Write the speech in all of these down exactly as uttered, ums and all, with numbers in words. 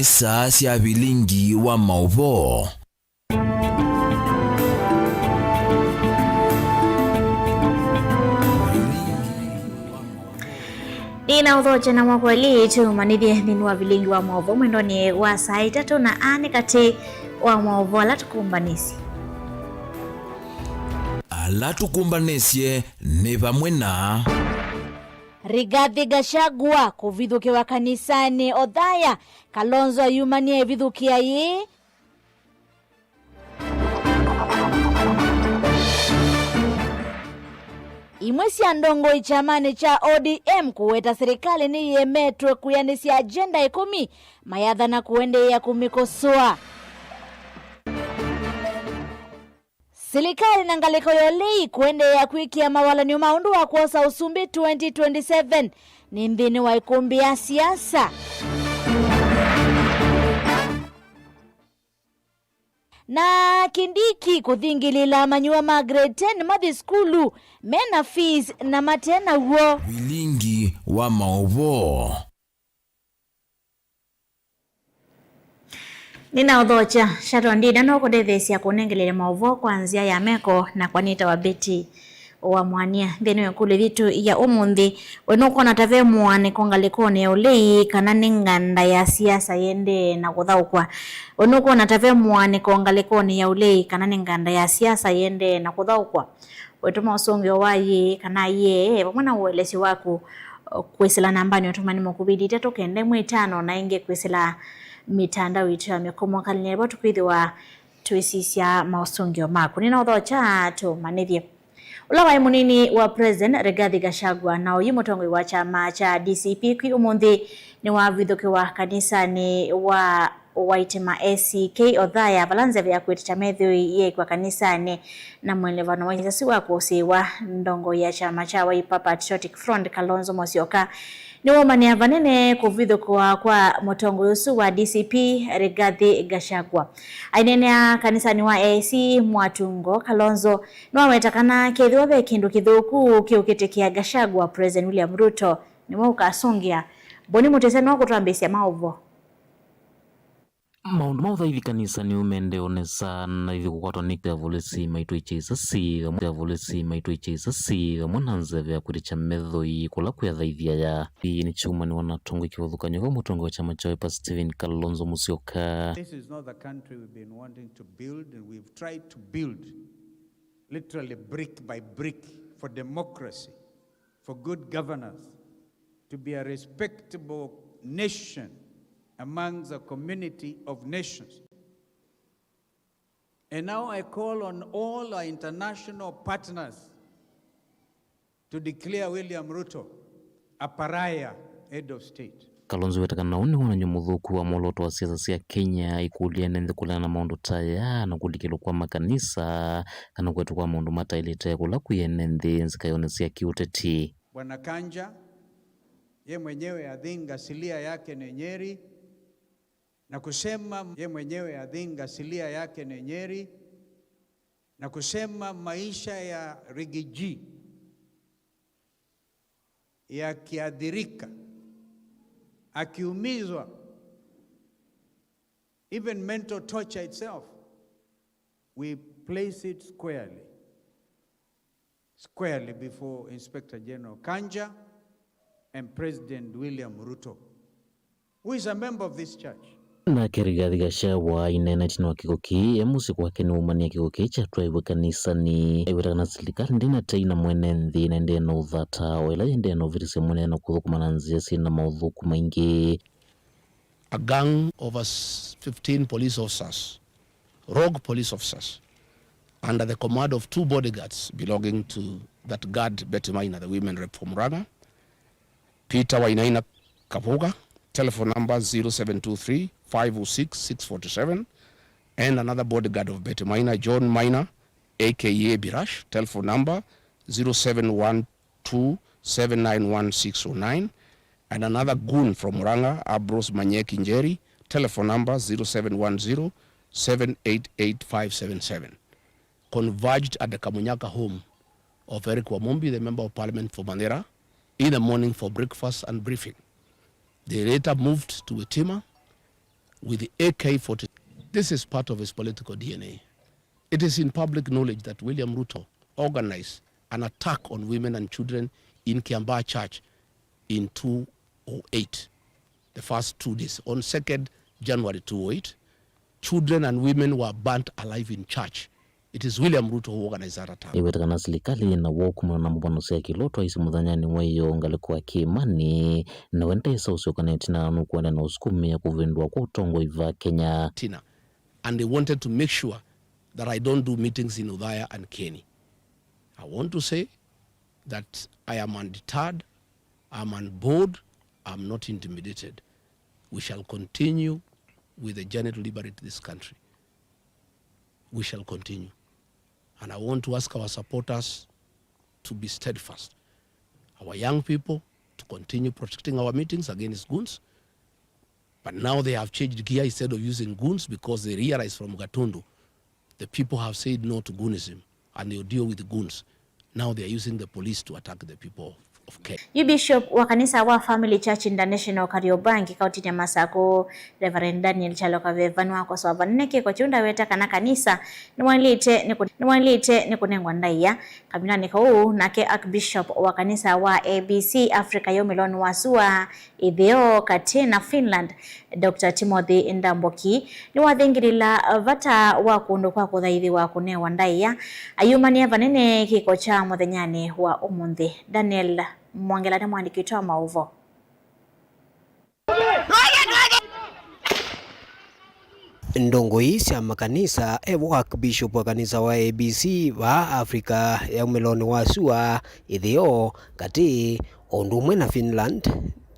Saa sya vilingi wa maũvoo. Nĩnaũthokya na mwako elĩ tũmanĩthye nthĩnĩ wa vilingi wa maũvoo mwendonĩ wa saa itatũ, na aa nĩ katĩ wa maũvoo ala tũkũmbanĩsye. Ala tũkũmbanĩsye nĩ vamwe na Rigathi Gachagua kũvithũkĩwa kanisanĩ Othaya, Kalonzo ayumanie ĩvithũkĩa yĩĩ. Imwe sya ndongoi kyamanĩ kya O D M kũweta silikalĩ nĩyĩemetwe kwĩanĩsya agenda ĩkũmi, mayathana kũendeea kũmĩkosoa. Silikalĩ na ngalĩko ya ũlei kũendeea kwĩkĩa mawalany'o ma ũndũ wa kwosa ũsumbĩ twenty twenty-seven nĩ nthĩnĩ wa ĩkũmbĩ ya siasa. Na Kindiki kũthingĩlĩĩla amanyĩw'a ma grade ten mathi sukulu me na fees na mate naw'o. Vilingi wa maũvoo. Nĩnaũthokya, Sharon Ndinda nũkũtetheesya kũnengelele maũvoo kwa nzĩa ya meko, nakwa nĩtawa Betty wa Mwania. Nthĩnĩ wa ĩkũlyo yitũ ya ũmũnthĩ, we nũkwona ta ve mũaanĩko ngalĩkonĩ ya ũlei kana nĩ nganda ya siasa yĩendee na kũthaũkwa? We nũkwona ta ve mũaanĩko ngalĩkonĩ ya ũlei kana nĩ nganda ya siasa yĩendee na kũthaũkwa? Wĩtũma ũsũngĩo wa yĩĩ kana yĩee, vamwe na ũelesyo waku, kwĩsĩla nambanĩ ya ũtũmani mũkuvĩ itatũ kenda ĩmwe itano, na ĩngĩ kwĩsĩla mĩtandao itũ ya mĩkũmo. Kalĩnĩ vo tũkwĩthĩwa twĩsisya maũsũngĩo maku. Nĩnaũthokya tũmanĩthye. Ũla waĩ mũnini wa President Rigathi Gachagua na oyu mũtongoi wa kyama kya D C P kwĩ ũmũnthĩ nĩwavithũkĩwa kanisanĩ wa Waitima A C K Othaya, vala nzeve ya kwĩtĩkya methĩoi yeekwa kanisanĩ, na mwelevano wa isasi wa kũsĩĩwa ndongoi ya kyama kya Wiper Patriotic Front, Kalonzo Musyoka, nĩwaumanĩa vanene kũvithũkĩwa kwa mũtongoi ũsu wa D C P, Rigathi Gachagua. Aineenea kanisanĩ wa A A C Mwatungo, Kalonzo nĩwaweta kana kethĩwa ve kĩndũ kĩthũku kĩũkĩtĩkĩa Gachagua, President William Ruto nĩwe ũkasũngĩa. Boni Mũtĩsya nĩwe ũkũtwambĩĩsya maũvoo. Maũndũ ma ũthaithi kanisanĩ ũmendee o nesa, na ithyĩ kũkwatwa nĩ kya volisi maitũ ĩkya isasi vamwe, kya volisi maitũ ĩkya isasi vamwe na nzeve ya kwĩtĩkya methĩoi kũla kwĩ athaithi aya. Ĩĩ nĩ kyaumanĩwa na atongoi kĩvathũkany'o va mũtongoi wa kyama kya Wiper Stephen Kalonzo Musyoka. This is not the country we've been wanting to build, and we've tried to build literally brick by brick for democracy, for good governance, to be a respectable nation amongst a community of nations. And now I call on all our international partners to declare William Ruto a pariah head of state. Kalonzo wetaka na ũu nĩ wonany'o mũthũku wa mwolooto wa siasa sya Kenya, ikũlya ene nthĩ kũleana na maũndũ ta aya na kũlikĩlwa kwa makanisa kana kũetwa kwa maũndũ mataĩlĩte kũla kwĩ ene nthĩ nzĩkaĩonĩ sya kĩũteti. Bwana Kanja, ye mwenyewe I think asilia yake ni Nyeri, na kusema ye mwenyewe I think asilia yake ni Nyeri, na kusema maisha ya Rigiji, yakiathirika, akiumizwa, even mental torture itself, we place it squarely, squarely before Inspector General Kanja and President William Ruto, who is a member of this church. Nake Rigathi Gachagua aineena ĩtina wa kĩko kĩĩ e mũsyĩ kwake nĩwaumanie kĩko kĩĩ kyatwaĩwe kanisanĩ. Aiweta kana silikalĩ ndĩna tei na mwene nthĩ na ĩndĩ na ũthata o ĩla yĩendee na ovisi sya mwene na kũthũkũma na nzĩa syĩ na maũthũku maingĩ. A gang of us fifteen police officers, rogue police officers, under the command of two bodyguards belonging to that guard, Betty Maina, the women rep for Murang'a, Peter Wainaina Kabuga, telephone number zero seven two three, five oh six, six forty-seven, and another bodyguard of Betty Maina, John Maina, A K A Birash, telephone number zero seven one two seven nine one six oh nine, and another goon from Murang'a, Ambrose Manyeki Njeri, telephone number zero seven one zero seven eight eight five seven seven, converged at the Kamunyaka home of Eric Wamumbi, the Member of Parliament for Mandera, in the morning for breakfast and briefing. They later moved to Witima, with the A K forty. This is part of his political D N A. It is in public knowledge that William Ruto organized an attack on women and children in Kiambaa Church in two oh eight, the first two days. On second January two oh eight, children and women were burnt alive in church. It is William Ruto who organized that attack. Ĩweta kana silikalĩ yĩna woo kumana na mũvano sya kĩlotwa isi mũthenyanĩ wa ĩyoo ngalĩko ya Kĩĩmanĩ, na we ndaĩsa ũsyoka na ĩtina nũkwenda na ũsukumĩa kũvĩndũa kwa ũtongoi va Kenya. Tina, and they wanted to make sure that I don't do meetings in Othaya and Kieni. I want to say that I am undeterred, I'm unbored, I'm not intimidated. We shall continue with the journey to liberate this country. We shall continue. And I want to ask our supporters to be steadfast. Our young people to continue protecting our meetings against goons. But now they have changed gear. Instead of using goons, because they realize from Gatundu, the people have said no to goonism and they'll deal with the goons. Now they are using the police to attack the people of Kenya. Yu Bishop wa kanisa wa Family Church International Kariobangi, kaunti ya Masaku, Reverend Daniel Kyalo Kaveva nĩwakosoa vanene kĩko kĩu, ndaweta kana kanisa nĩwaĩlĩte nĩ kũ-, nĩwaĩlĩte nĩ kũnengwa ndaĩa kavindanĩ kau. Nake Archbishop wa kanisa wa A B C Africa ya Ũmĩlonĩ wa Sua, Ĩtheo, Katĩ na Finland, Doctor Timothy Ndambuki nĩwathingĩlĩla vata wa kũndũ kwa kũthaithĩwa kũnewa ndaĩa, ayumanĩa vanene kĩko kya mũthenyanĩ wa ũmũnthĩ. Daniel Mwongela nĩ mwandĩki witũ wa maũvoo. Ndongoi sya makanisa, e vo Archbishop wa kanisa wa A B C vaa Africa ya Ũmĩlonĩ wa Sua, Ĩtheo, Katĩ, o ũndũ ũmwe na Finland,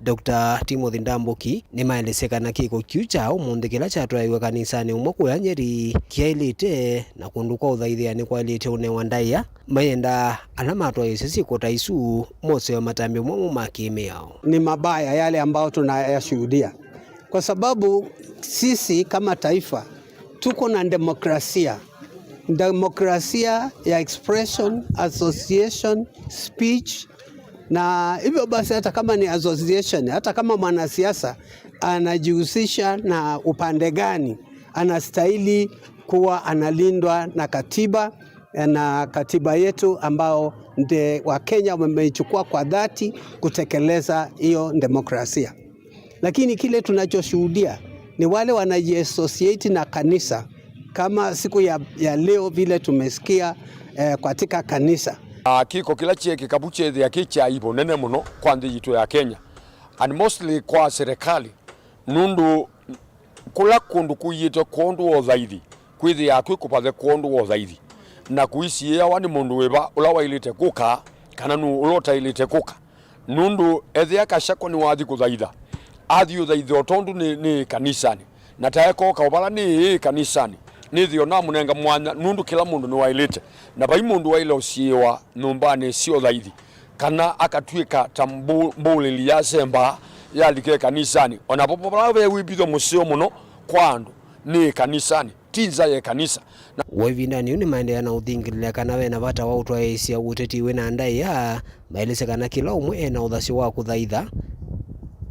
Doctor Timothy Ndambuki, nĩmaelesya kana kĩko kĩu kya ũmũnthĩ kĩla kyatwaĩwe kanisanĩ ũmwe kũya Nyeri kĩaĩlĩte, na kũndũ kwa ũthaithĩa nĩkwaĩlĩte ũnewa ndaĩa. Mayenda ala matwaĩĩsye syĩko ta isu mosewe matambya momũ ma kĩmĩao. Ni mabaya yale ambayo tunayashuhudia, kwa sababu sisi kama taifa tuko na demokrasia, demokrasia ya expression, association, speech, na hivyo basi hata kama ni association, hata kama mwanasiasa anajihusisha na upande gani, anastahili kuwa analindwa na katiba, na katiba yetu ambao nde Wakenya wameichukua kwa dhati kutekeleza hiyo demokrasia. Lakini kile tunachoshuhudia ni wale wanajiassociate na kanisa, kama siku ya, ya leo vile tumesikia, eh, katika kanisa. Ah, kĩko kĩla kyeekĩka vu kyeethĩa kĩ kya aibu nene mũno kwa nthĩ yitũ ya Kenya, and mostly kwa serikali, nũndũ kũla kũndũ kũiĩte kwondũ wa ũthaithi kwĩthĩaa kwĩ kũvathe kwondũ wa ũthaithi, na kũisiĩawa nĩ mũndũ wĩva ũla waĩlĩte kũka kana nũũ ũla ũtaĩlĩte kũka. Nũndũ ethĩa Kashakwa nĩwathi kũthaitha, athi ũthaitha o tondũ nĩ, nĩ kanisanĩ, na taekooka o vala nĩ ĩĩ kanisanĩ, nĩthĩo namũnenga mwanya, nũndũ kĩla mũndũ nĩwaĩlĩte, na vai mũndũ waĩle ũsiĩĩwa nyũmbanĩ sya ũthaithi, kana akatw'ĩka ta mbũ-, mbũlĩli yasembaa yalika ĩkanisanĩ, o na vo vala ve wĩvitho mũseo mũno kwa andũ nĩ ĩkanisanĩ, ti nza ya ĩkanisa. Na o ĩvindanĩ yĩu nĩmaendeea na ũthingĩlĩla kana ve na vata wa ũtwaĩĩsya ũteti wĩ na ndaĩa, maelesya kana kĩla ũmwe e na ũthasyo wa kũthaitha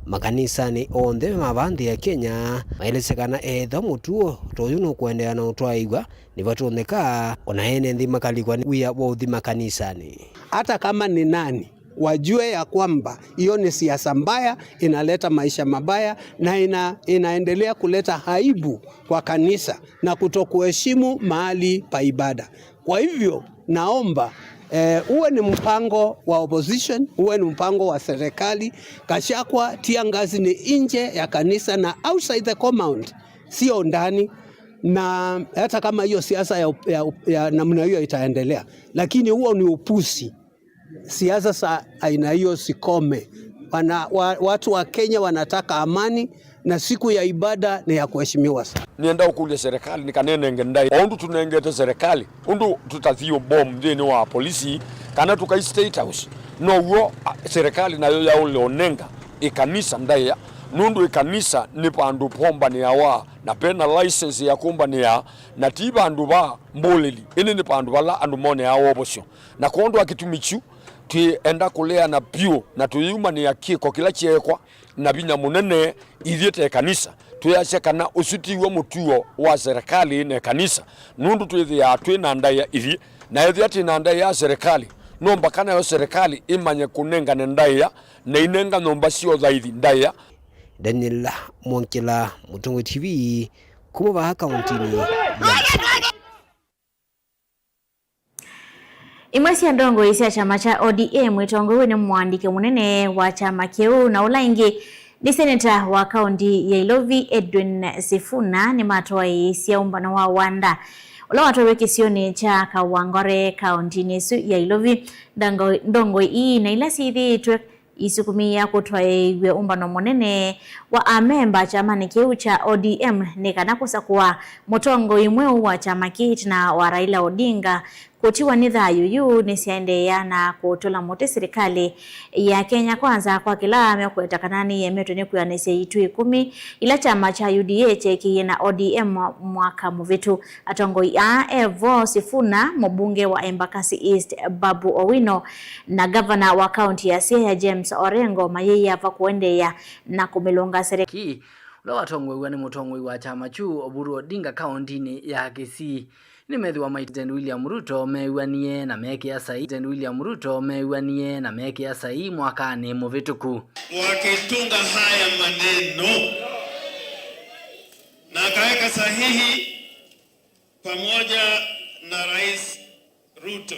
makanisanĩ onthe ma va nthĩ ya Kenya. Maelesya kana ethĩwa mũtuo ta ũyũ nũkũendeea na ũtwaĩw'a, nĩvatonyeka o na ene nthĩ makalikwa nĩ wia wa ũthi makanisanĩ. Hata kama ni nani, wajue ya kwamba hiyo ni siasa mbaya, inaleta maisha mabaya na ina-, inaendelea kuleta aibu kwa kanisa na kutokuheshimu mahali pa ibada. Kwa hivyo, naomba, eh, uwe ni mpango wa opposition, uwe ni mpango wa serikali, Gachagua, tear gas ni nje ya kanisa na outside the compound, sio ndani. Na hata kama hiyo siasa ya, ya, ya namna hiyo itaendelea, lakini huo ni upuzi. Siasa za aina hiyo zikome. Wana-, wa-, watu wa Kenya wanataka amani na siku ya ibada ni ya kuheshimiwa sana. Nĩenda ũkũlya serikali nĩ kana ĩnenge ndaĩa o ũndũ tũnengete serikali, ũndũ tũtathi ũbomu nthĩnĩ wa polisi kana tũkai State House. Now'o, a, serikali nayo yaũle ũnenga ĩkanisa ndaĩa, nũndũ ĩkanisa nĩ vandũ pombanĩawa na vena license ya kũmbanĩa, na ti vandũ va mbũlĩli, ĩndĩ nĩ vandũ vala andũ monea wovosyo. Na kwondũ wa kĩtumi kyu, Twĩenda kũleana vyũ na tũyĩumanĩa kĩko kĩla kyeekwa na vinya mũnene ithyĩ ta ĩkanisa. Twĩasya kana ũsu tiw'o mũtuo wa serikali na ĩkanisa, nũndũ twĩthĩaa twĩ na ndaĩa ithyĩ, na ethĩa twĩ na ndaĩa ya serikali, no mbaka nayo serikali ĩmanye kũnengane ndaĩa na inenga nyũmba sya ũthaithi ndaĩa. Daniel Mwongela, Mũtongoi T V, kuma vaa kauntinĩ ya Imwe sya ndongoi sya kyama kya O D M itongoew'e nĩ mũandĩki mũnene wa kyama kĩu na ũla ĩngĩ nĩ seneta wa kaunti ya Ilovi Edwin Sifuna nĩmatwaĩĩsye ũmbano wa wanda ũla watwaiwe kĩsionĩ kya Kawangware kauntinĩ ĩsu ya Ilovi. Ndongoi, ndongoi ii na ila syĩthĩĩtwe isukumĩĩa kũtwaĩĩw'a ũmbano mũnene wa amemba kyamanĩ kĩu kya O D M nĩ kana kũsakũa mũtongoi mweũ wa kyama kĩĩ ĩtina wa Raila Odinga. Kũtiwa nĩ thayũ yu nĩsyaendeea na kũtũla mũtĩ silikalĩ ya Kenya Kwanza kwa kĩla mekweta kana nĩyemetwe nĩ kwĩanĩsya iitũ ĩkũmi ila kyama kya U D A kyeekĩie na O D M mwaka mũvĩtu. Atongoi aa e vo Sifuna, mũmbunge wa Embakasi East Babu Owino, na ngavana wa kaunti ya Siaya James Orengo mayĩyava kũendeea na kũmĩlũnga serikali. Ki, ũla watongoew'a nĩ mũtongoi wa kyama kyu Oburu Odinga kauntinĩ ya Kisii, nĩmethĩwa mai President William Ruto mew'anie na mekĩa saii, President William Ruto mew'anie na mekĩa saii mwakanĩ mũvĩtũku. Wakitunga haya maneno na akaweka sahihi pamoja na Rais Ruto.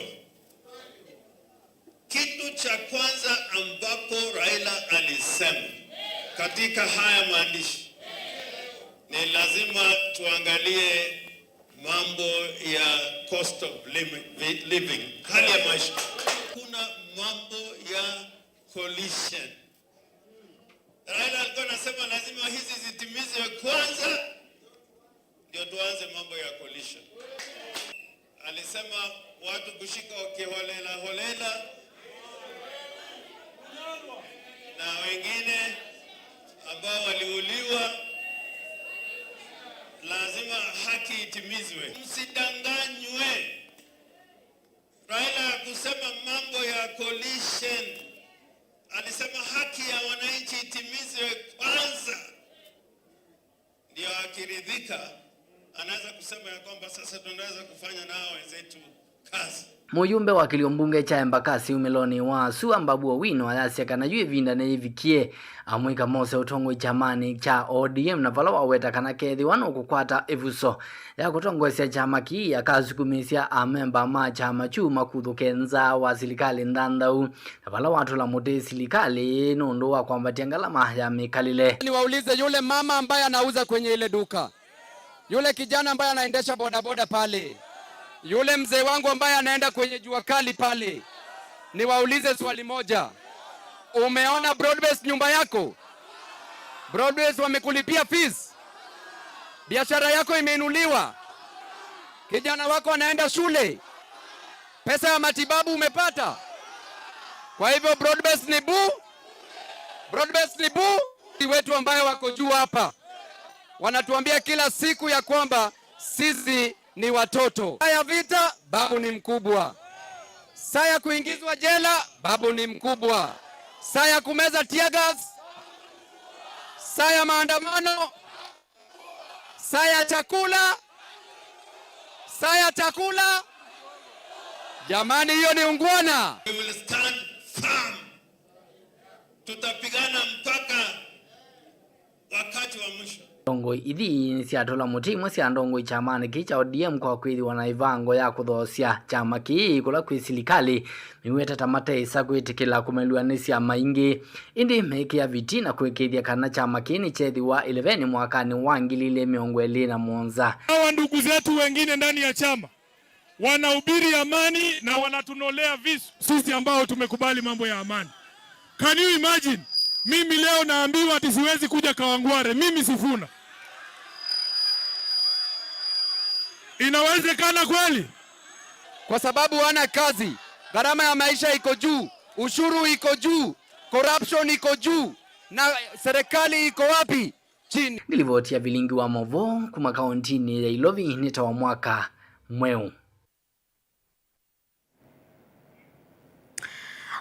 Kitu cha kwanza ambapo Raila alisema katika haya maandishi ni lazima tuangalie mambo ya cost of living, hali ya maisha. Kuna mambo ya coalition. Raila alikuwa anasema lazima hizi zitimizwe kwanza, ndio tuanze mambo ya coalition. Alisema watu kushikwa kiholela holela na wengine ambao waliuliwa, lazima haki itimizwe. Msidanganywe. Raila hakusema mambo ya coalition. Alisema haki ya wananchi itimizwe kwanza. Ndio akiridhika, anaweza kusema ya kwamba sasa tunaweza kufanya nao wenzetu kazi. Mũyumbe wa kĩlio mbunge kya Embakasi umĩlonĩ wa asu, Babu Owino ayasya kana yu ĩvinda nĩyĩvikie amũika mose ũtongoi kyamanĩ kya O D M, na vala waweta kana kethĩwa nũkũkwata ĩvuso ya kũtongoesya kyama kĩĩ, akasukumĩsya amemba ma kyama kyu makuthũke nza wa silikalĩ nthanthau, na vala watũla mũtĩ silikalĩ nũndũ wa kwambatya ngalama ya mĩkalĩle. Niwaulize yule mama ambaye anauza kwenye ile duka, yule kijana ambaye anaendesha bodaboda pale, yule mzee wangu ambaye anaenda kwenye jua kali pale, niwaulize swali moja. Umeona broad-based nyumba yako? Broad-based wamekulipia fees? Biashara yako imeinuliwa? Kijana wako anaenda shule? Pesa ya matibabu umepata? Kwa hivyo broad-based ni bu-, broad-based ni bu-, wetu ambayo wako juu hapa wanatuambia kila siku ya kwamba sisi ni watoto. Saa ya vita, Babu ni mkubwa. Saa ya kuingizwa jela, Babu ni mkubwa. Saa ya kumeza tear gas, saa ya maandamano, saa ya chakula, saa ya chakula. Jamani, hiyo ni ungwana? We will stand firm. Tutapigana mpaka wakati wa mwisho. Ndongoi ithi nĩsyatũla mũtĩ imwe sya ndongoi kyamanĩ kĩĩ kya O D M kwa kwĩthĩwa na ĩvango ya kũthoosya kyama kĩĩ kũla kwĩ silikalĩ, mĩweta ta mateĩsa kwĩtĩkĩla kũmelw'a nĩ syama ingĩ, ĩndĩ meĩkĩa viti na kũĩkĩĩthya kana kyama kĩĩ nĩkyethĩwa ĩlevenĩ mwakanĩ wa ngili ilĩ mĩongo ĩlĩ na mũonza. Hawa ndugu zetu wengine ndani ya chama wanahubiri amani na wanatunolea visu sisi ambao tumekubali mambo ya amani. Can you imagine? Mimi leo naambiwa ati siwezi kuja Kawangware. Mimi Sifuna. Inawezekana kweli? Kwa sababu hana kazi, gharama ya maisha iko juu, ushuru iko juu, corruption iko juu, na serikali iko wapi? Chini. Nĩ livoti ya vilingi wa maũvoo kuma kauntinĩ ya Ilovi nĩ ta wa mwaka mweũ.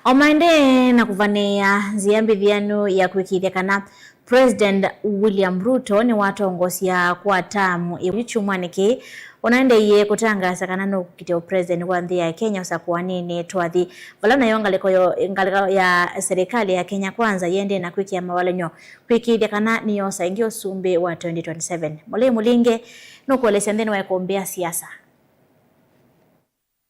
O maendee na kũvanĩĩa nzĩa mbĩthĩanu ya kũĩkĩĩthya kana President William Ruto nĩwatongosya kwa taamu ĩmwe kyumwanĩ kĩĩ, ũnaendeeie kũtangaasa kana nũkũkitĩa ũpresident wa nthĩ ya Kenya ũsakũaninĩ twathi, vala nayo ngalĩko yo, ngalĩko ya serikali ya Kenya Kwanza yĩendee na kwĩkĩa mawalany'o kwĩkĩĩthya kana nĩyosa ĩngĩ ũsumbĩ wa twenty twenty-seven. Mũlei Mũlinge nũkũelesya nthĩnĩ wa ĩkũmbĩ ya siasa.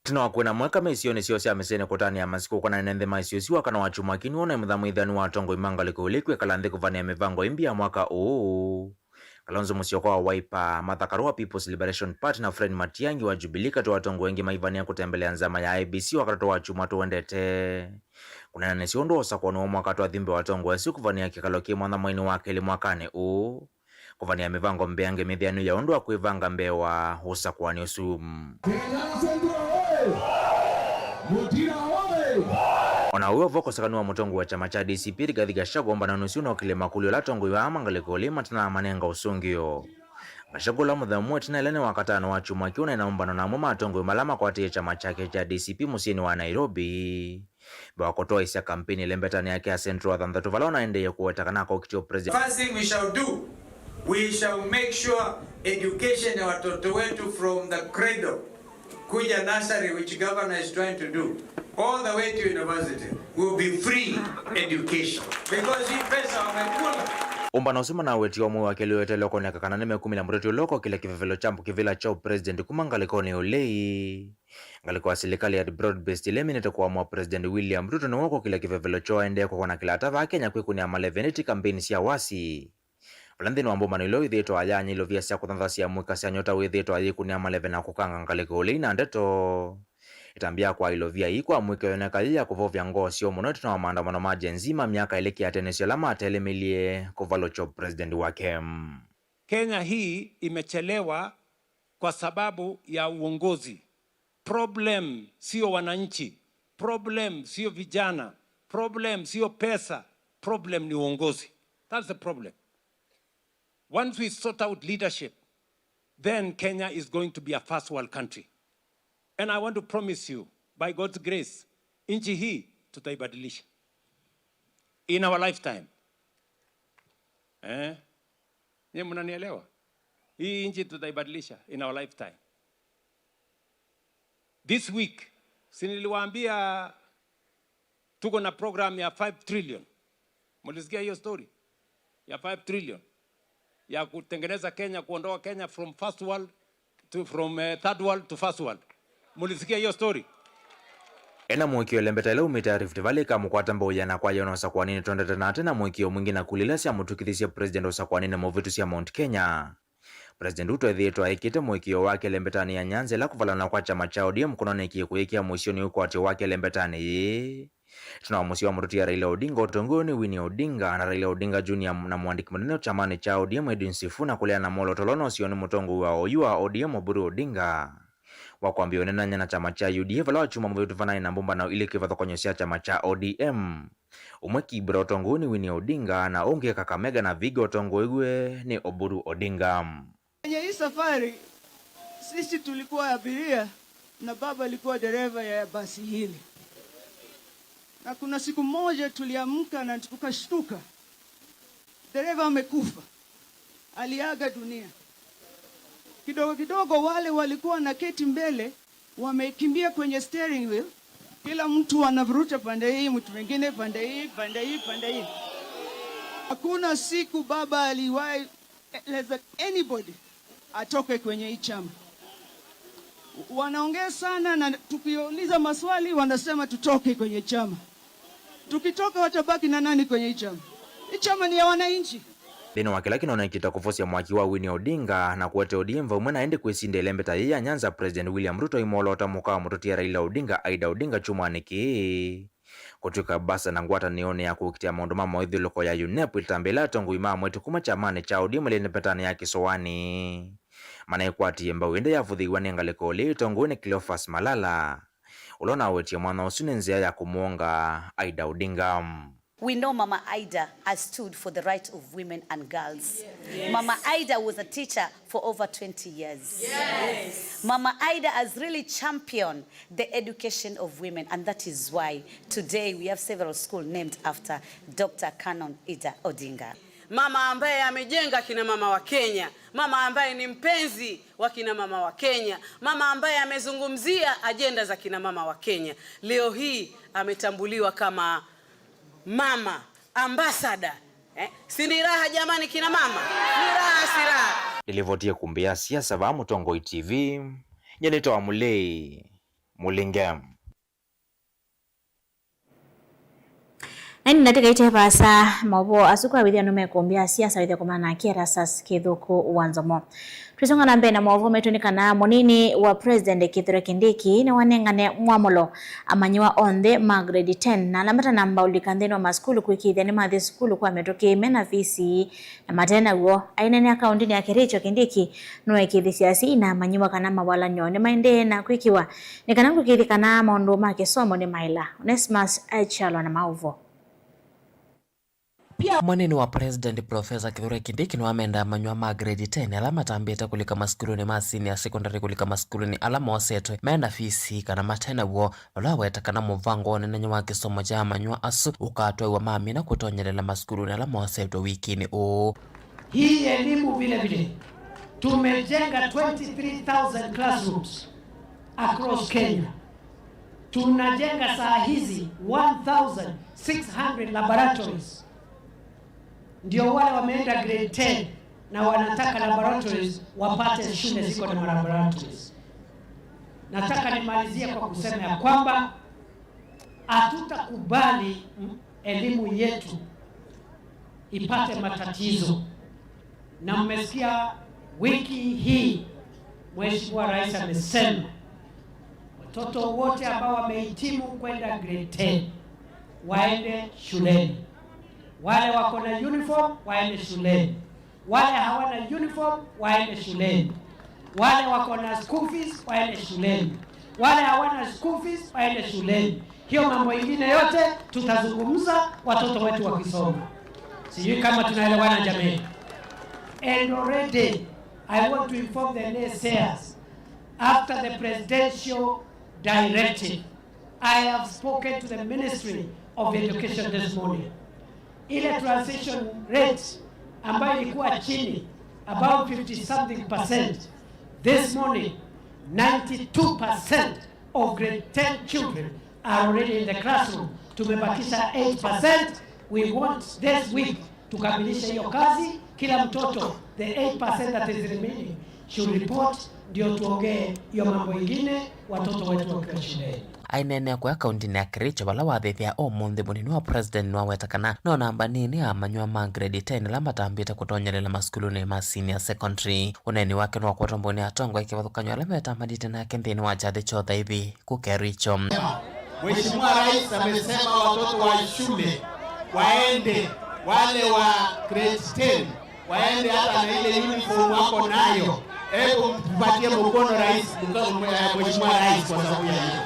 Ĩtina wa kwĩna mweka mĩsionĩ syoo sya mĩsyĩnĩ kũtanĩa masikũ kũkonana na nthĩ ma isio isu, wakana wa kyumwa kĩĩ nĩwonany'a mũthamĩithani wa atongoi ma ngalĩko ĩla ĩkwĩkala nthĩ kũvanĩa mĩvango ĩmbi ya mwaka ũũ. Kalonzo Musyoka wa Wiper, Martha Karua wa People's Liberation Party, na Fred Matiang'i wa Jubilee katĩ wa atongoi aingĩ maivanĩa kũtembelea nzama ya I E B C wakatatũ wa kyumwa tũendete. Kũneenanĩsya ũndũ wa ũsakũani wa mwaka twathi mbee wa atongoi asu kũvanĩa kĩkalo kĩ mwanya mweinĩ wa kelĩ mwakanĩ ũũ. Kũvanĩa mĩvango mbeange mĩthĩanu ya ũndũ wa kwĩvanga mbee wa ũsakũani ũsu. Kenya Central oye! Mutina oye! O na ũu vo, kosekani wa mũtongoi wa kyama kya D C P Rigathi Gachagua ũmbanonĩ ũsu nokĩlye makũlyo ala atongoi aa ma ngalĩko ĩla matanaa manenga ũsũngĩo. Gachagua ũla mũthemũ ĩtina ĩla nĩ wakatano wa kyumwa kĩu ũneena ũmbano na amwe ma atongoi ala makwatĩĩe kyama kyake kya D C P mũsyĩnĩ wa Nairobi. Mbee wa kũtwaĩĩsya kampeini ĩlembetanĩ yake ya Central wa thanthatũ, vala ũnaendeeie kũweta kana akaũkitĩa ũpresident. First thing we shall do, we shall make sure education ya watoto wetu from the cradle, kuja nursery, which governor is trying to do, all the way to university, will be free education. Because hii pesa wamekula. Ũmbano ũsu manawetie o mwei wa kelĩ ũeteelwe kwoneka kana nĩmekumĩlya mũteti ũla ũkokĩlya kĩvevelo kya kĩvĩla kya ũpresident kuma ngalĩkonĩ ya ũlei. Ngalĩko ya silikalĩ ya broad-based ĩla ĩminĩte kũamũa President William Ruto nĩwe ũkokĩlya kĩvevelo kyoo aendee kũkonakĩla ata vaa Kenya kwĩkũnĩa maleve ĩndĩ ti kambeini sya wasi. Vala nthĩnĩ wa mbũmbano ĩla wĩthĩĩtwe ayanya ilovia sya kũthanthasya mũika sya nyota wĩthĩĩtwe ayĩkũnĩa maleve na kũkanga ngalĩko ũlei na ndeto. Ĩtambya ya kwa ilovia ii kwa mũika yoneka yĩ ya kũvovya ngoo syoo mũno ĩtina wa maandamano ma Gen Z ma myaka ĩlĩ kĩatene syo ala matelemilye kũvalũkya president wake. Kenya hii imechelewa kwa sababu ya uongozi. Problem sio wananchi, problem sio vijana, problem sio pesa, problem ni uongozi. That's the problem. Once we sort out leadership, then Kenya is going to be a first world country. And I want to promise you, by God's grace, nchi hii tutaibadilisha in our lifetime. Eh? Nyie mnanielewa? Hii nchi tutaibadilisha in our lifetime. This week, si niliwaambia tuko na program ya five trillion? Mulisikia hiyo story ya five trillion ya kutengeneza Kenya, kuondoa Kenya from first world to, from, eh, third world to first world? Mulisikia hiyo story? Ena mũĩkĩĩo ĩlembeta ĩla umĩte ya Rift Valley ĩkamũkwata mbau ya na kwa yona ũsakũaninĩ twendete na ate na mũĩkĩĩo mwingĩ na kula ila syamũtw'ĩkĩthisye president ũsakũaninĩ mũvĩtu sya Mount Kenya. President Ruto ethĩĩtwe aĩkĩte mũĩkĩĩo wake ĩlembetanĩ ya Nyanza ĩla kũvalana kwa kyama kya O D M kũnonĩkie kũyĩkĩa mũisyonĩ ũkwatyo wake ĩlembetanĩ yĩĩ. Ĩtina wa mũsyĩ wa mũtũtia Raila Odinga, ũtongoi nĩ Winnie Odinga na Raila Odinga Junior na mũandĩki mũnene kyamanĩ kya O D M Edwin Sifuna kũleana na mwolooto ũla ũnoosiwe nĩ mũtongoi wa oyu wa O D M Oburu Odinga wa kwambĩĩa ũneenany'a na kyama kya U D A vala wakyumwa mũvĩtu vanaĩ na mbũmbano ilĩ kĩvathũkany'o sya kyama kya O D M. Ũmwe Kibra ũtongoew'e nĩ Winnie Odinga, na ũngĩ Kakamega na Vihiga ũtongoew'e nĩ Oburu Odinga. Kwenye hii safari, sisi tulikuwa abiria na baba alikuwa dereva ya basi hili. Na kuna siku moja tuliamka na tukashtuka. Dereva amekufa. Aliaga dunia. Kidogo kidogo wale walikuwa wanaketi mbele wamekimbia kwenye steering wheel, kila mtu anavuruta pande hii, mtu mwingine pande hii, pande hii, pande hii. Hakuna siku baba aliwahi eleza anybody atoke kwenye hii chama. Wanaongea sana, na tukiuliza maswali wanasema tutoke kwenye chama. Tukitoka watabaki na nani kwenye hii chama? Hii chama ni ya wananchi. Nthĩnĩ wa kĩla kĩnonekĩte kũvosya mwaki wa Winnie Odinga na kũete O D M vau mwena ĩndĩ kwĩsinda ĩlembeta yĩĩ ya Nyanza, President William Ruto aimwoloota mũka wa mũtũtia Raila Odinga, Ida Odinga, kyumwanĩ kĩĩ. Kũtw'ĩka mbasa na ngwatanĩonĩ ya kũkitĩa maũndũ ma maũthyũlũko ya UNEP, ĩtambya ĩla atongoi ma amwe kuma kyamanĩ kya O D M ĩlembetanĩ ya kĩsoanĩ manaĩkwatie mbau ĩndĩ yavũthĩiwa nĩ ngalĩko ĩla ĩtongoew'e nĩ Cleophas Malala, ũla ũnawetie mwanya ũsu nĩ nzĩa ya kũmũonga Ida Odinga. We know Mama Ida has stood for the right of women and girls. Yes. Mama Ida was a teacher for over twenty years. Yes. Mama Ida has really championed the education of women, and that is why today we have several schools named after Doctor Canon Ida Odinga. Mama ambaye amejenga kina mama wa Kenya, mama ambaye ni mpenzi wa kina mama wa Kenya, mama ambaye amezungumzia ajenda za kina mama wa Kenya. Leo hii ametambuliwa kama mama ambassador. Eh? Si ni raha jamani kina mama? Ni raha, si raha? Nĩlĩvotie kumbi ya siasa vaa Mũtongoi T V, nyie nĩtawa Mũlei Mũlinge. Na ĩndĩ ndatĩka ite vaasa, maũvoo asu kwa wĩthĩa nũmekũmbĩa siasa wĩthĩa kũmana na Erastus Kĩthũkũ wa Nzomo. Twĩsonga na mbee na maũvoo maitũ nĩ kana mũnini wa President Kithure Kindiki nĩwanengane mwamũlo amanyĩw'a onthe ma grade ten na ala matanamba ũlika nthĩnĩ wa masukulu kwĩkĩĩthya nĩmathi sukulu kwa mĩtũkĩ mena visi na mate naw'o. Aineenea kaũndĩnĩ ya Kericho, Kindiki nũekĩĩthĩsye asyai na amanyĩw'a kana mawalany'o nĩmaendee na kwĩkĩwa nĩ kana kũĩkĩĩthya kana maũndũ ma kĩsomo nĩmaĩla. Onesmus Kyalo na maũvoo. Mũnini wa President Professor Kithure Kindiki nĩwamenda amanyĩw'a ma grade ten ala matambĩte kũlika masukulunĩ ma senior secondary kũlika masukulunĩ ala mosetwe mena visi kana mate naw'o, vala aweta kana mũvango wa ũnenany'a wa kĩsomo kya amanyĩw'a asu ũkatwaĩwa mamina kũtonyelela masukulunĩ ala mosetwe wikinĩ ũũ. Hii elimu vile vile tumejenga twenty-three thousand classrooms across Kenya. Tunajenga saa hizi one thousand six hundred laboratories. Ndio wale wameenda grade ten na wanataka laboratories wapate shule ziko na laboratories. Nataka nimalizie kwa kusema ya kwamba hatutakubali, mm, elimu yetu ipate matatizo. Na mmesikia wiki hii Mheshimiwa Rais amesema watoto wote ambao wamehitimu kwenda grade ten waende shuleni. Wale wako na uniform waende shuleni. Wale hawana uniform waende shuleni. Wale wako na school fees waende shuleni. Wale hawana school fees waende shuleni. Hiyo mambo ingine yote tutazungumza watoto wetu wakisoma. Sijui kama tunaelewana jamii. And already I want to inform the naysayers, after the presidential directive, I have spoken to the Ministry of Education this morning. Ile transition rate ambayo ilikuwa chini, about fifty something percent, this morning ninety-two percent of grade ten children are already in the classroom. Tumebakisha eight percent. We want this week tukamilishe hiyo kazi. Kila mtoto, the eight percent that is remaining, should report, ndio tuongee hiyo mambo ingine, watoto wetu wakiwa shuleni. Aineenea kũya kaũndĩnĩ ya Kericho, vala wathĩthĩa ũmũnthĩ, mũnini wa president nĩwaweta kana no namba nini ya amanyĩw'a ma grade ten ala matambĩte kũtonyelela masukulunĩ ma senior secondary. Ũneeni wake nĩwakwatwa mbũnĩ atongoi kĩvathũkany'o ala metambanĩte nake nthĩnĩ wa kyathĩ kya ũthaithi ku Kericho. Mheshimiwa Rais amesema watoto wa shule waende, wale wa grade ten waende hata na ile uniform wako nayo. Hebu mpatie mkono rais, mkono, eh, Mheshimiwa Rais kwa sababu ya hiyo.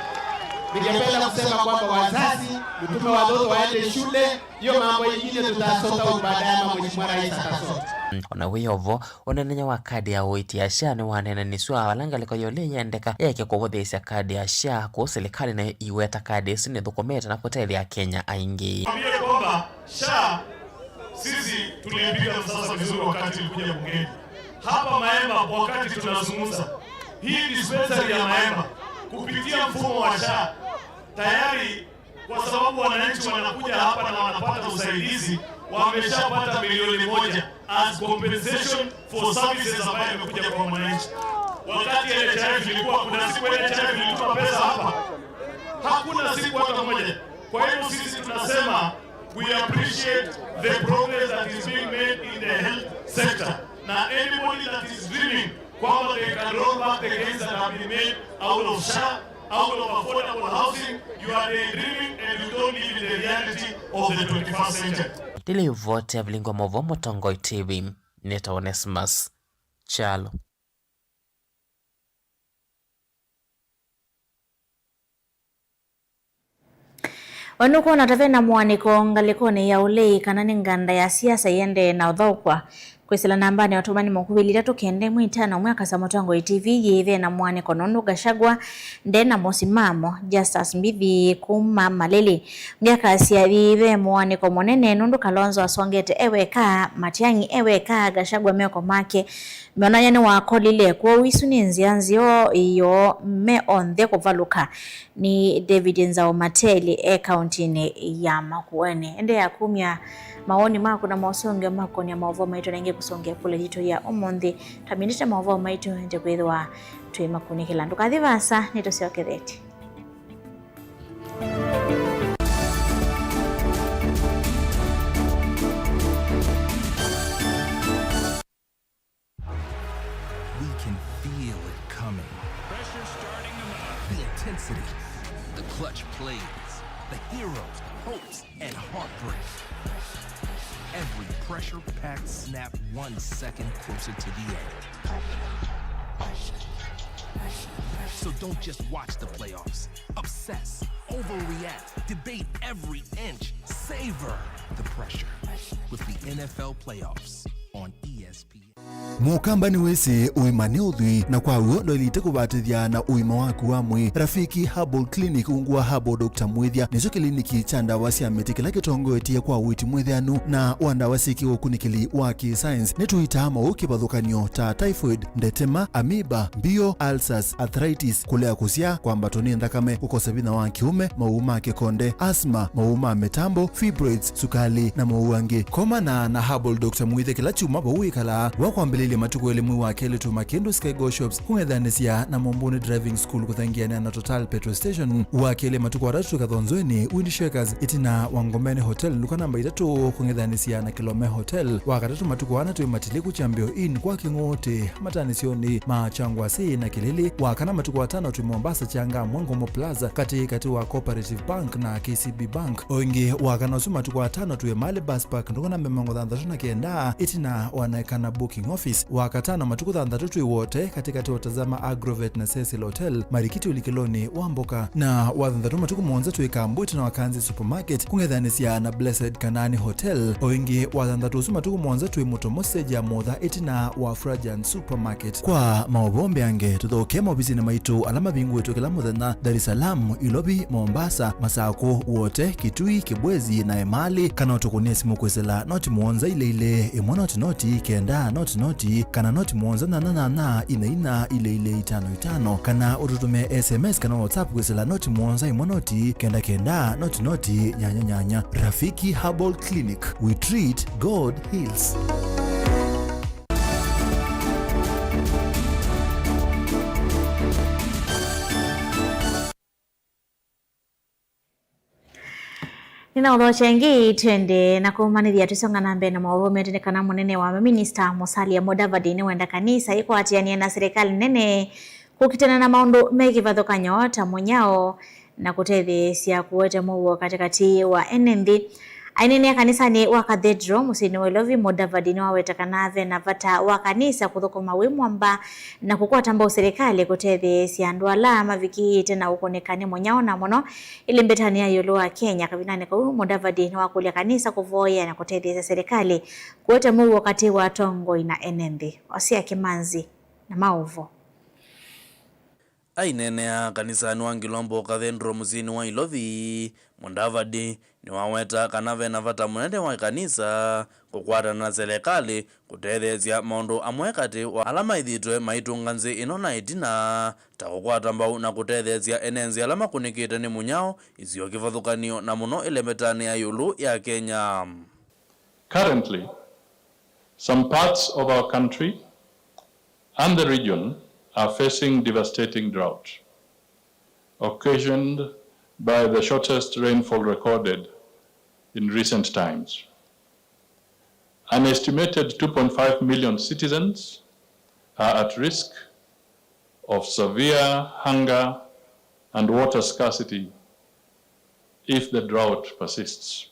Ningependa kusema kwamba wazazi, mtume watoto waende shule, hiyo mambo ingine tutasota baadaye ama Mheshimiwa Rais atasota. Ona wĩ o vo, ũnenenya wa kadi ya ũiiti ya SHA nĩwaneenanisw'a vala ngalĩko ya ũlei yendeka yeke kũvũthĩĩsya kadi ya SHA kũu silikalĩ nayo iweta kadi ĩsu nĩthũkũmĩte na kũtethya Akenya aingĩ. Mwambie kwamba SHA sisi tulipiga msasa vizuri wakati tulikuja bungeni. Hapa Maemba, wakati tunazungumza, hii dispensary ya Maemba, kupitia mfumo wa SHA, tayari kwa sababu wananchi wanakuja hapa na wanapata usaidizi, wameshapata milioni moja as compensation for services ambayo imekuja kwa mwananchi. Wakati NHIF ilikuwa, kuna siku NHIF ilituma pesa hapa? Hakuna siku hata moja. Kwa hivyo sisi tunasema, we appreciate the progress that is being made in the health sector. Na anybody that is dreaming kwamba they can roll back the gains that have been made out of SHA, out of affordable housing, you are daydreaming and you don't live in the reality of the twenty-first century. Ndĩlĩ ivoti ya vilingi wa maũvoo Mũtongoi T V, nĩtawa Onesmus Kyalo. O nũkwona ta ve na mũanĩko ngalĩkonĩ ya ũlei kana nĩ nganda ya siasa ĩendee na ũthaũkwa? Kwĩsĩla nambanĩ ya ũtũmani mũkuvĩ ilĩ itatũ kenda ĩmwe itano ĩmwe, Akasa Mũtongoi T V yĩĩ ve na mũanĩko nũndũ Gachagua nde na mũsimamo. Justus Mbithi kuma Malili. Ngyakasya yĩĩ ve mũanĩko mũnene nũndũ Kalonzo asongete e weka, Matiang'i e weka, Gachagua meko make meonany'a nĩwakolile. Kwoou isu nĩ nzĩa nzeo yoo me onthe kũvalũka. Nĩ David Nzau Mateli e kauntinĩ ya Makueni. Endeea kumya mawoni maku na mosũngĩo makũnia maũvoo maitũ na ĩngĩ kũsũngĩa ĩkũlyo yitũ ya ũmũnthĩ. Twamindĩte maũvoo maitũ ĩndĩ kwĩthĩwa twĩmakunĩkĩla. Ndũkathi vaasa, nĩtũsyokethetye. We can feel it coming. Pressure starting to mount. The intensity, the clutch plays, the heroes, hopes, and heartbreak. Every pressure-packed snap one second closer to the end. So don't just watch the playoffs. Obsess, overreact, debate every inch, savor the pressure with the N F L playoffs on E S P N. Mũkamba nĩwĩsĩ ũima nĩ ũthwii, na kwa w'o ndwaĩlĩte kũvatĩthya na ũima waku wa mwĩĩ. Rafiki Herbal Clinic, ungu wa Herbal Doctor Mwĩthya, nĩkyo kĩliniki kya ndawa sya mĩtĩ kĩla kĩtongoetye kwa ũiiti mwĩtheanu na wa ndawa syĩkĩwe ũkunĩkĩli wa kĩ-science. Nĩtũitaa maũũ kĩvathũkany'o ta typhoid, ndetema, amoeba, mbio, ulcers, arthritis, kũlea kũsyaa, kwambatwa nĩ nthakame, kũkosa vinya wa kĩũme, maũũ ma kĩkonde, asthma, maũũ ma mĩtambo, fibroids, sukali, na maũũ angĩ. Komana na Herbal Doctor Mwĩthya kĩla kyumwa vau wĩkalaa. Wa kwambĩlĩlya matukũ elĩ mwei wa kelĩ tuma kĩndũ Skygo Shops, kũng'ethanĩsya na Mombuni Driving School kũthengeanĩa na Total Petrol Station. Wa kelĩ matukũ atatũ twĩ Kathonzweni, Wind Shakers, ĩtina wa Ngombeni Hotel, nduka namba itatũ, kũng'ethanĩsya na Kilome Hotel. Wa katatũ matukũ ana twĩ Matiliku Kyambĩo Inn kwa Kĩng'ũũtĩ, matanĩsyonĩ ma Kyangwasĩ na Kĩlĩlĩ. Wa kana matukũ atano twĩ Mombasa, Kyanga Mwangomo Plaza, katĩ katĩ wa Cooperative Bank na K C B Bank. O ĩngĩ, wa kana ũsu matukũ atano twĩ Mali Bus Park, nduka namba mĩongo thanthatũ na kenda, ĩtina wa Naekana Booking Office. Wa katano matukũ thanthatũ twĩ Wote, katĩ katĩ wa Tazama Agrovet na Cecil Hotel, marikiti ũlikĩlonĩ wa mboka. Na wa thanthatũ matukũ mũonza twĩ Kambu, ĩtina wa Kanzi Supermarket, kũng'ethanĩsya na Blessed Kanani Hotel. O ĩngĩ, wa thanthatũ ũsu matukũ mũonza twĩ Mũtomo stage ya Motha, ĩtina wa Frajan Supermarket. Kwa maũvoo mbeange, tũthokee maovisinĩ maitũ ala mavingũĩtwe kĩla mũthenya, Dar es Salaam, Ilovi, Mombasa, Masakũ, Wote, Kitui, Kibwezi, na Emali, kana ũtũkũnĩe simũ kwĩsĩla noti mũonza ilĩ ilĩ, ĩmwe noti noti, kenda noti noti, kana noti mũonza nyanya nyanya, ina ina, ilĩ ilĩ, itano itano, kana ũtũtũmĩe S M S kana WhatsApp kwĩsĩla noti mũonza ĩmwe noti, kenda kenda, noti noti, nyanya nyanya. Rafiki Herbal Clinic, we treat, God heals. Nĩnaũthokya ĩngĩ, twende na kũmanĩthya tũsonga na mbee na maũvoo metũ nĩ kana mũnene wa maminista Musalia Mudavadi nĩwenda kanisa ĩkwatĩanĩe na silikalĩ nene kũkitana na maũndũ me kĩvathũkany'o ta mũnyao na kũtetheesya kũete mũuo katĩkatĩ wa ene nthĩ. Aineenea kanisanĩ wa Cathedral mũsyĩnĩ wa Ilovi, Mudavadi nĩwaweta kana ve na vata wa kanisa kũthũkũma wĩ mwamba na kũkwata mbau silikalĩ kũtetheesya andũ ala mavikĩĩte na ũkũnĩka nĩ mũnyao, na mũno ĩlĩ mbetanĩ ya ĩũlũ wa Kenya. Kavindanĩ kau, Mudavadi nĩwakũlya kanisa kũvoyea na kũtetheesya silikalĩ kũete mũuo katĩ wa atongoi na ene nthĩ. Osea Kĩmanzi na maũvoo. Aineenea kanisanĩ wa Ngilombo Cathedral mũsyĩnĩ wa Ilovi, Mudavadi nĩwaweta kana ve na vata mũnene wa kanisa kũkwatana na silikalĩ kũtetheesya maũndũ amwe katĩ wa ala maĩthĩtwe maitũnga nthĩ ĩno na ĩtina, ta kũkwata mbau na kũtetheesya ene nthĩ ala makũnĩkĩte nĩ mũnyao isio kĩvathũkany'o, na mũno ĩlembetanĩ ya ĩũlũ ya Kenya. Currently, some parts of our country and the region are facing devastating drought, occasioned by the shortest rainfall recorded in recent times. An estimated two point five million citizens are at risk of severe hunger and water scarcity if the drought persists.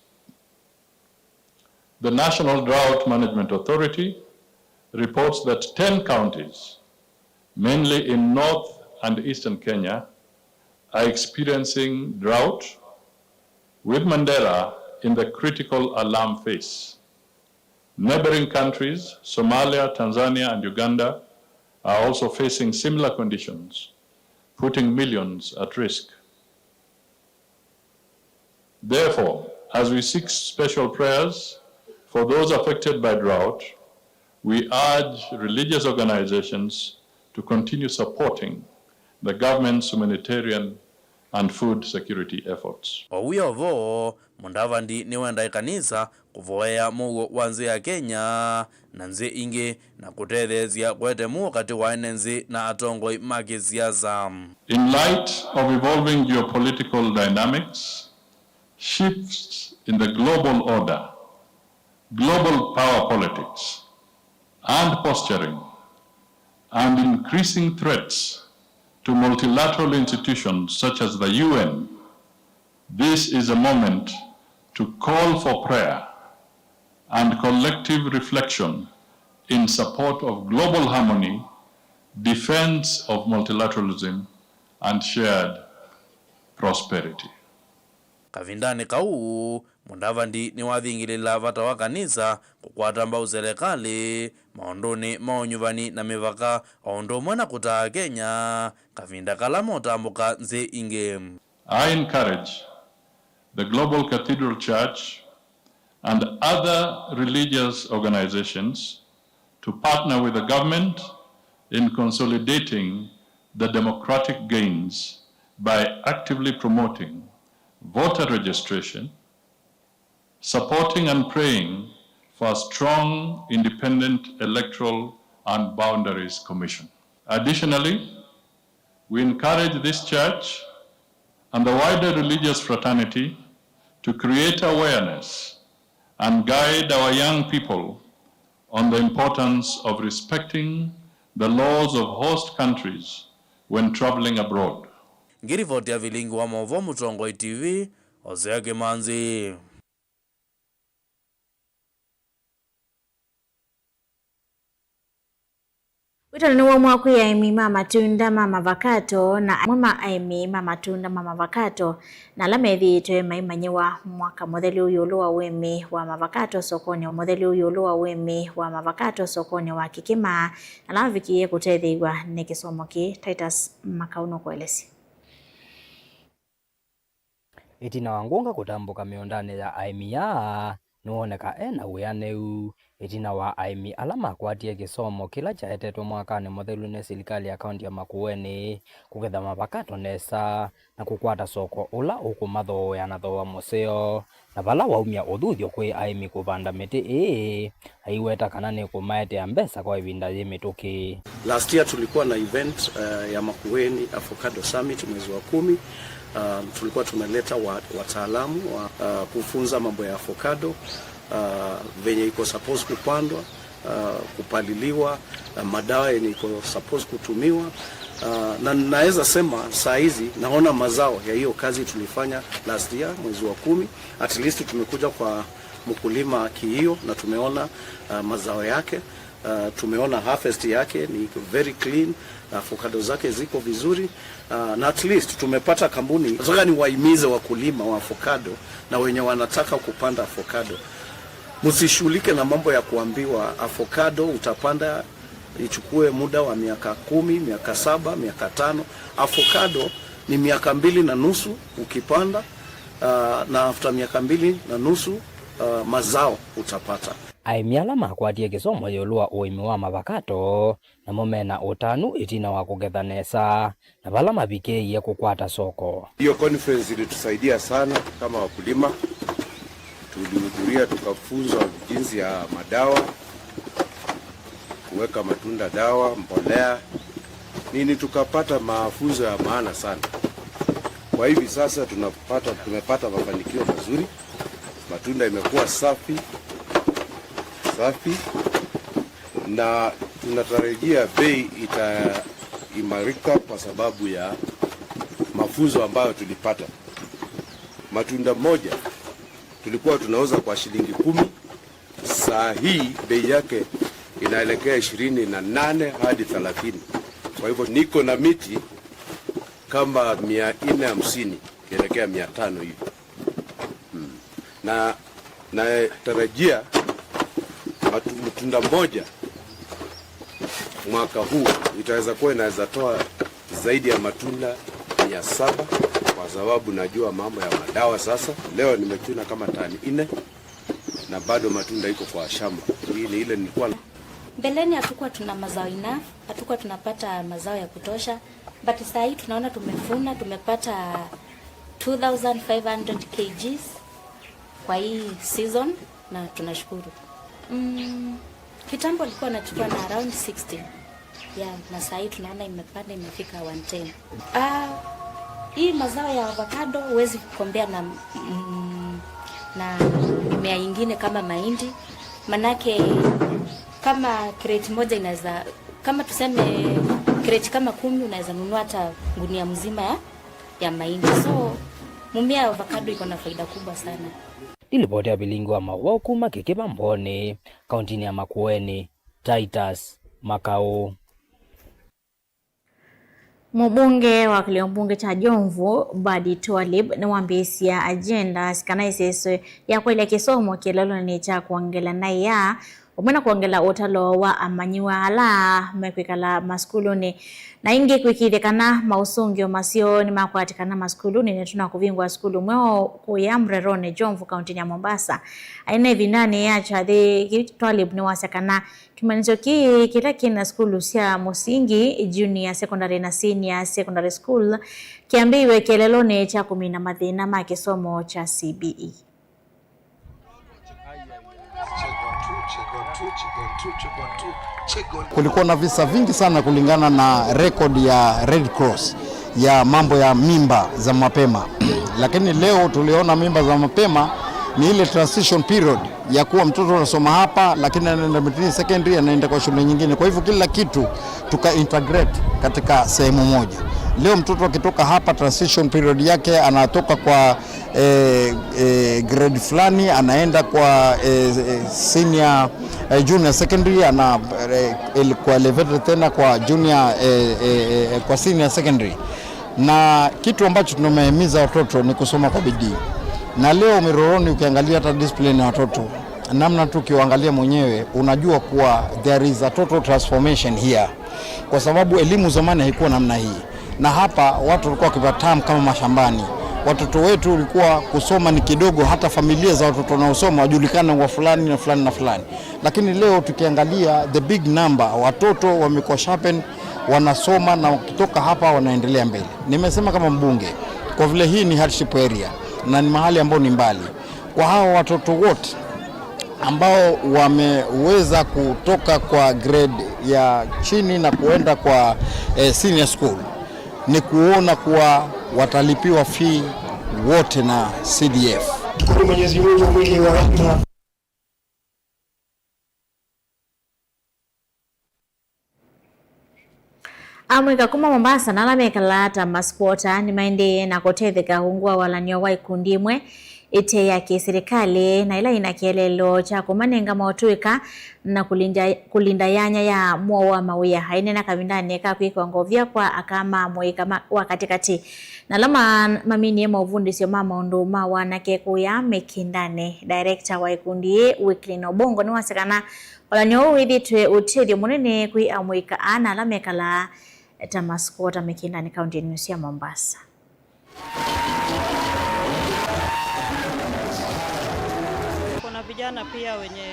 The National Drought Management Authority reports that ten counties, mainly in north and eastern Kenya, are experiencing drought, With Mandera in the critical alarm phase, neighboring countries, Somalia, Tanzania, and Uganda, are also facing similar conditions, putting millions at risk. Therefore, as we seek special prayers for those affected by drought, we urge religious organizations to continue supporting the government's humanitarian and food security efforts. O wĩ o vo, Mudavadi nĩwenda ĩkanisa kũvoea mũuo wa nzĩ ya Kenya na nzĩ ingĩ, na kũtetheesya kũete mũuo katĩ wa ene nzĩ na atongoi ma kĩsiasa. In light of evolving geopolitical dynamics, shifts in the global order, global power politics, and posturing, and increasing threats to multilateral institutions such as the U N, this is a moment to call for prayer and collective reflection in support of global harmony, defense of multilateralism, and shared prosperity. Kavindanĩ kau, Mudavadi nĩwathingĩlĩla vata wa kanisa kũkwata mbau selekalĩ maũndũnĩ ma ũnyuvani na mĩvaka, o ũndũ ũmwe na kũtaa Kenya kavinda kala motambũka nzĩ ingĩ. I encourage the Global Cathedral Church and other religious organizations to partner with the government in consolidating the democratic gains by actively promoting voter registration, supporting and praying for a strong, independent electoral and boundaries commission. Additionally, we encourage this church and the wider religious fraternity to create awareness and guide our young people on the importance of respecting the laws of host countries when traveling abroad. Ngĩrivoti ya vilingi wa maũvoo Mũtongoi T V, Hosea Kĩmanzi. Wĩtano nĩ waumwa kwĩ aĩmi ma matunda ma mavakato na amwe ma aĩmi ma matunda ma mavakato na ala methĩĩtwe maimanyĩwa mwaka mũthelu ĩũlũ wa ũĩmi wa mavakato sokonĩ mũthelu ĩũlũ wa ũĩmi wa mavakato sokonĩ wa Kĩkĩma, na ala mavikĩie kũtetheew'a nĩ kĩsomo kĩĩ. Titus Makau nũkũelesya. Ĩtina wa ngũnga kũtambũka mĩũndanĩ ya aĩmi aa, nĩwoneka e na wĩanĩu ĩtina wa aĩmi ala makwatie kĩsomo kĩla kyaetetwe mwakanĩ mũthelu nĩ silikalĩ ya kaunti ya Makueni kũketha mavakato nesa na kũkwata soko ũla ũkũmathooea na thooa mũseo, na vala waumya ũthuthyo kwĩ aĩmi kũvanda mĩtĩ ĩĩ aiweta kana nĩkũmaetea mbesa kwa ĩvinda yĩ mĩtũkĩ. Last year tulikuwa na event, eh, ya Makueni Avocado Summit mwezi wa kumi. Ah, tulikuwa tumeleta wa-, wataalamu wa, ah, kufunza mambo ya avocado, ah, venye iko suppose kupandwa, ah, kupaliliwa, ah, madawa yenye iko suppose kutumiwa. Ah, na naweza sema saa hizi naona mazao ya hiyo kazi tulifanya last year mwezi wa kumi. At least tumekuja kwa mkulima kihiyo na tumeona, ah, mazao yake. Uh, tumeona harvest yake ni very clean, avocado zake ziko vizuri, uh, na at least tumepata kampuni. Nataka niwahimize wakulima wa avocado na wenye wanataka kupanda avocado, msishughulike na mambo ya kuambiwa avocado utapanda ichukue muda wa miaka kumi, miaka saba, miaka tano. Avocado ni miaka mbili na nusu ukipanda, uh, na after miaka mbili na nusu, uh, mazao utapata. Aĩmi ala makwatie kĩsomo ĩũlũ wa ũĩmi wa mavakato namo me na ũtanu ĩtina wa kũketha nesa na vala mavikĩĩie kũkwata soko. Hiyo conference ilitusaidia sana kama wakulima. Tulihudhuria, tukafunzwa jinsi ya madawa, kuweka matunda dawa, mbolea, nini, tukapata mafunzo ya maana sana. Kwa hivi sasa tunapata, tumepata mafanikio mazuri. Matunda imekuwa safi, safi, na tunatarajia bei itaimarika kwa sababu ya mafunzo ambayo tulipata. Matunda moja tulikuwa tunauza kwa shilingi kumi, saa hii bei yake inaelekea ishirini na nane hadi thelathini. Kwa hivyo niko na miti kama mia nne hamsini kielekea mia tano hivi. Na natarajia matu-, mtunda mmoja mwaka huu itaweza kuwa inaweza toa zaidi ya matunda mia saba, kwa sababu najua mambo ya madawa sasa. Leo nimechuna kama tani nne na bado matunda iko kwa shamba. Hii ni ile nilikuwa na Mbeleni hatukuwa tuna mazao enough, hatukuwa tunapata mazao ya kutosha, but saa hii tunaona tumevuna, tumepata two thousand five hundred kgs kwa hii season, na tunashukuru. Mm, kitambo alikuwa anachukua na around sixty. Yeah, na saa hii tunaona imepanda, imefika one ten. Ah, hii mazao ya avocado huwezi kukombea na, mm, na mimea ingine kama mahindi, manake kama crate moja inaweza, kama tuseme crate kama kumi, unaweza nunua hata gunia mzima ya, ya mahindi. So mumea ya avocado iko na faida kubwa sana. Nĩ livoti ya vilingi wa maũvoo kuma Kĩkĩva Mboni, kauntinĩ ya Makueni, Titus Makau. Mũmbunge wa kĩlĩo mbunge kya Jomvu, Badi Twalib, nĩwambĩĩsya agenda kana ĩseso ya kwaĩlya kĩsomo kĩlolonĩ kya kwongela naĩa, ũmwe na kwongela ũtalo wa amanyĩw'a ala mekwĩkala masukulunĩ, na ĩngĩ kwĩkĩĩthya kana maũsũngĩo maseo nĩmakwatĩkana masukulunĩ, nĩ tũna kũvingũa sukulu ũmwe wa kũya Mreroni, Jomvu, kauntinĩ ya Mombasa. Aina ĩvindanĩ ya kyathĩ kĩu, Twalib nĩwasya kana kĩmanyĩsyo kĩĩ kĩla kĩna sukulu sya mũsingi, junior secondary na senior secondary school kĩambĩĩw'e kĩeleelonĩ kya kũmina mathĩna ma kĩsomo kya C B E. Kulikuwa na visa vingi sana kulingana na record ya Red Cross ya mambo ya mimba za mapema. Lakini leo tuliona mimba za mapema ni ile transition period ya kuwa mtoto anasoma hapa, lakini anaenda Mitinini Secondary, anaenda kwa shule nyingine. Kwa hivyo kila kitu tuka integrate katika sehemu moja. Leo mtoto akitoka hapa, transition period yake, anatoka kwa eh, eh, grade fulani, anaenda kwa, eh, eh, senior, eh, junior secondary, ana, eh, ele-, kwa elevated tena kwa junior, eh, eh, eh, kwa senior secondary. Na kitu ambacho tunamehimiza watoto ni kusoma kwa bidii. Na leo Mireroni, ukiangalia hata discipline ya watoto, namna tu ukiwaangalia mwenyewe, unajua kuwa there is a total transformation here. Kwa sababu elimu zamani haikuwa namna hii. Na hapa watu walikuwa wakipata tamu kama mashambani. Watoto wetu ulikuwa kusoma ni kidogo, hata familia za watoto wanaosoma wajulikane wa fulani na fulani na fulani. Lakini leo tukiangalia the big number, watoto wamekuwa sharpen, wanasoma na wakitoka hapa wanaendelea mbele. Nimesema kama mbunge, kwa vile hii ni hardship area na ni mahali ambao ni mbali. Kwa hawa watoto wote ambao wameweza kutoka kwa grade ya chini na kuenda kwa, eh, senior school, ni kuona kuwa watalipiwa fee wote na C D F. Shukuru Mwenyezi Mungu mwingi wa rehema. Amũika kuma Mombasa na ala mekalaa ta masupota nĩmaendee na kũtetheka ungu wa walany'o wa ikundi imwe ite ya kĩsilikalĩ na ila ina kĩeleelo kya kũmanenga motũĩka na kũlinda, kũlinda yanya ya mũo wa mawĩa. Aineena kavindanĩ ka kwĩkwa ngovya kwa aka ma mũika ma, wa katĩkatĩ na ala ma, maminie maũvundĩsyo ma maũndũ ma wanake kũya mĩkĩndanĩ, director wa ikundi ĩĩ, Wycliffe Obongo, nĩwasya kana walany'o ũũ wĩthĩĩtwe ũtethyo mũnene kwĩ amũika aa na ala mekalaa ta masupota mĩkĩndanĩ kauntinĩ sya Mombasa. Kuna vijana pia wenye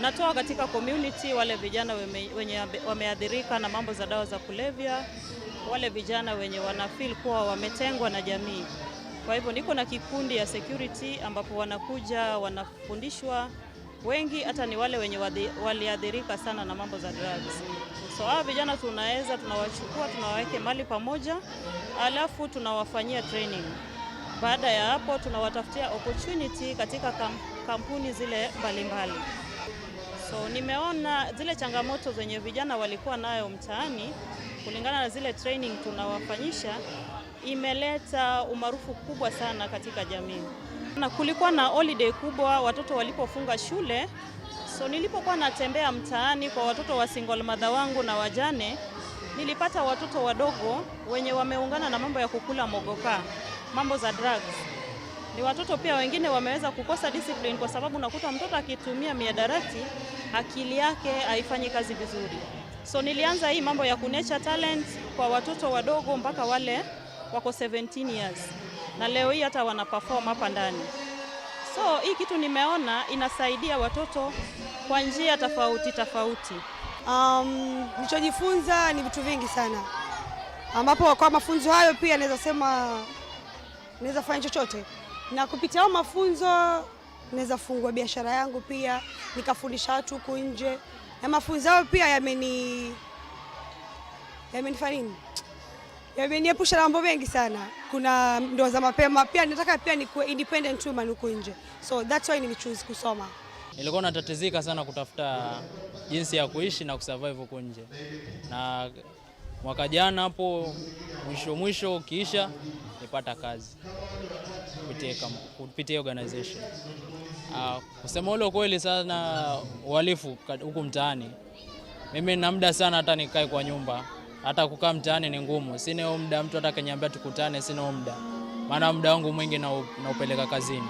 natoa katika community, wale vijana weme-, wenye abe-, wameathirika na mambo za dawa za kulevya, wale vijana wenye wana feel kuwa wametengwa na jamii. Kwa hivyo niko na kikundi ya security ambapo wanakuja, wanafundishwa, wengi hata ni wale wenye wadhi-, waliathirika sana na mambo za drugs. So hawa vijana tunaweza, tunawachukua, tunawaweke mali pamoja, alafu tunawafanyia training. Baada ya hapo, tunawatafutia opportunity katika kam-, kampuni zile mbalimbali. So nimeona zile changamoto zenye vijana walikuwa nayo mtaani, kulingana na zile training tunawafanyisha, imeleta umaarufu kubwa sana katika jamii. Na kulikuwa na holiday kubwa watoto walipofunga shule. So nilipokuwa natembea mtaani kwa watoto wa single mother wangu na wajane, nilipata watoto wadogo wenye wameungana na mambo ya kukula mogoka, mambo za drugs. Watoto pia wengine wameweza kukosa discipline kwa sababu unakuta mtoto akitumia miadarati, akili yake haifanyi kazi vizuri. So nilianza hii mambo ya kunurture talent kwa watoto wadogo mpaka wale wako seventeen years. Na leo hii hata wana perform hapa ndani. So hii kitu nimeona inasaidia watoto kwa njia tofauti tofauti. Um, nilichojifunza ni vitu vingi sana, ambapo kwa mafunzo hayo pia naweza sema naweza fanya chochote, na kupitia hayo mafunzo naweza fungua biashara yangu pia, nikafundisha watu huku nje, na mafunzo hayo pia yameni yamenifanya nini? Yameniepusha na mambo mengi sana. Kuna ndoa za mapema pia, nataka pia nikuwe independent woman huku nje, so that's why nilichoose kusoma. Nilikuwa natatizika sana kutafuta jinsi ya kuishi na kusurvive huku nje, na mwaka jana hapo mwisho mwisho ukiisha, nipata kazi kupitia kam-, kupitia organization. Ah, kusema ule ukweli sana, uhalifu ka-, huku mtaani, mimi na muda sana hata nikae kwa nyumba, hata kukaa mtaani ni ngumu. Sina huo muda, mtu hata akiniambia tukutane, sina huo muda, maana muda wangu mwingi na u-, naupeleka kazini.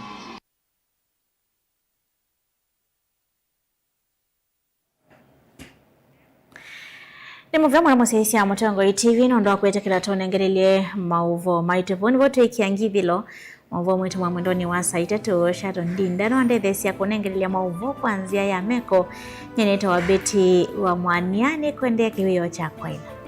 Nĩ mũvea mũno mũsyaĩĩsya Mũtongoi T V nũndũ wa kwĩtĩkĩla tũnengelelye maũvoo maitũ. Vau nĩvo twĩkĩa ngithĩlo maũvoo maitũ ma mwendonĩ wa saa itatũ. Sharon Ndinda nwandetheesya kũnengelelya maũvoo kwa nzĩa ya meko. Nyie nĩtawa Betty wa Mwania, nĩkwendea kĩwĩoo kya kwaĩla.